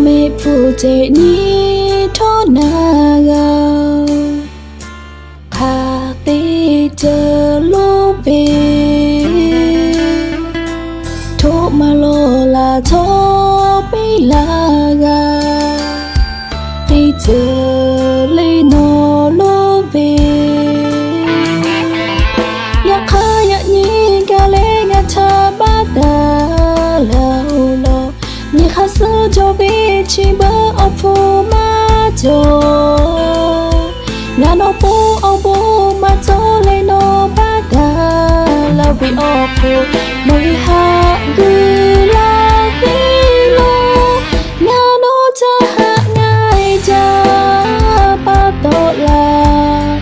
Mehˆ hpfuhˇ teꞈ nyi htawˇ na g'a, hk'aˬ te ceuˬ lonˉ ve, htoꞈ ma lawˬ laˬ htawˇ piˇ laˇ g'a, teˇ ceuˬ le nawˬ lonˉ ve. Yaꞈ hk'aˇ yaꞈ nyi gaˬ leh ngaˬ htaꞈ baˆ taˍ laˇ-oˬ law. Nyi hk'aˇ suh cawˬ ve chi beuꞈ awˬ hpfuhˇ maˇ cawˬ. Ngaˬ nawˬ pon awˬ bon maˇ cawˬ leh nawˬ baˆ taˍ laˇ ve awˬ hk'oˆ, nawˬ ve haꞈ guˬ laˇ ve lo. Ngaˬ nawˬ htaꞈ haꞈ ngaˬ e jaˇ pa taw laˇ.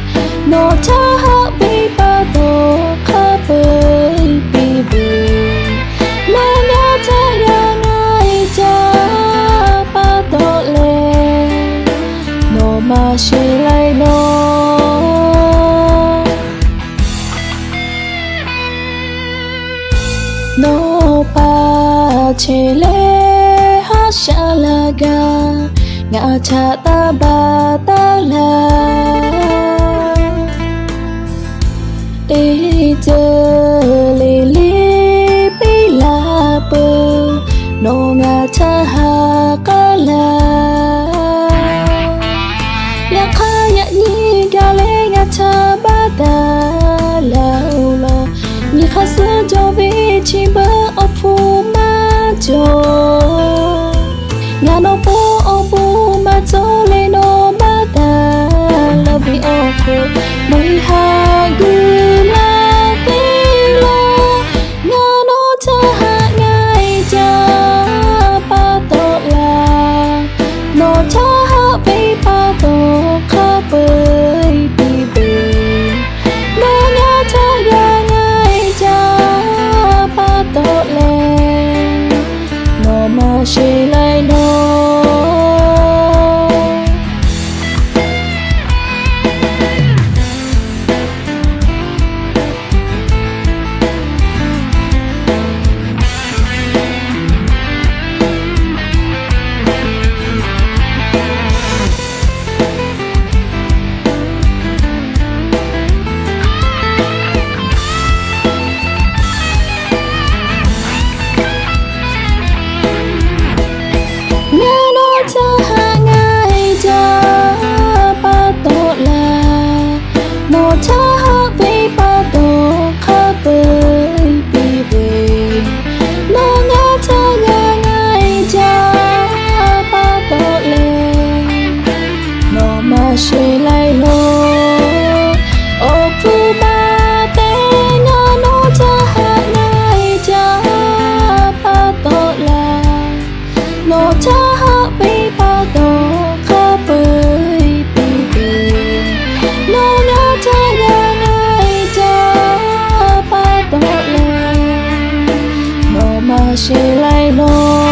Nawˬ htaꞈ haꞈ ve pa taw hk'a peu-eˬ piˇ ve, nawˬ ngaˬ htaꞈ g'a ngaˬ e jaˇ pa taw leh, nawˬ maˇ sheˍ laiˬ nawˬ. Nawˬ pa cheˬ leh haˉ shaˉ laˇ gaˇ, ngaˬ htaꞈ taˇ baˬ taˉ laˇ. Teˇ ceuˬ le le piˇ laˇ peuˬ, nawˬ ngaˬ htaꞈ haꞈ k'aˉ laˇ. Yaꞈ hk'aˇ yaꞈ nyi gaˬ leh ngaˬ htaꞈ baˆ taˍ laˇ-oˬ law. Nyi hk'aˇ suh cawˬ ve chi beuꞈ awˬ hpfuhˇ maˇ cawˬ. Ngaˬ nawˬ pon awˬ bon maˇ cawˬ leh nawˬ baˆ taˍ laˇ ve awˬ hk'oˆ, nawˬ ve haꞈ guˬ laˇ ve lo. Ngaˬ nawˬ htaꞈ haꞈ ngaˬ e jaˇ pa taw laˇ. Nawˬ htaꞈ haꞈ ve pa taw hk'a peu-eˬ piˇ ve, nawˬ ngaˬ htaꞈ g'a ngaˬ e jaˇ pa taw leh, nawˬ maˇ sheˍ laiˬ nawˬ. Ngaˬ nawˬ htaꞈ haꞈ ngaˬ e jaˇ pa taw laˇ. Nawˬ htaꞈ haꞈ ve pa taw hk'a peu-eˬ piˇ ve, nawˬ ngaˬ htaꞈ g'a ngaˬ e jaˇ pa taw leh, nawˬ maˇ sheˍ laiˬ nawˬ. Awˬ hpfuhˇ maˇ te, ngaˬ nawˬ htaꞈ haꞈ ngaˬ e jaˇ pa taw laˇ. Nawˬ htaꞈ haꞈ ve pa taw hk'a peu-eˬ piˇ ve, nawˬ ngaˬ htaꞈ g'a ngaˬ e jaˇ pa taw leh, nawˬ maˇ sheˍ laiˬ nawˬ.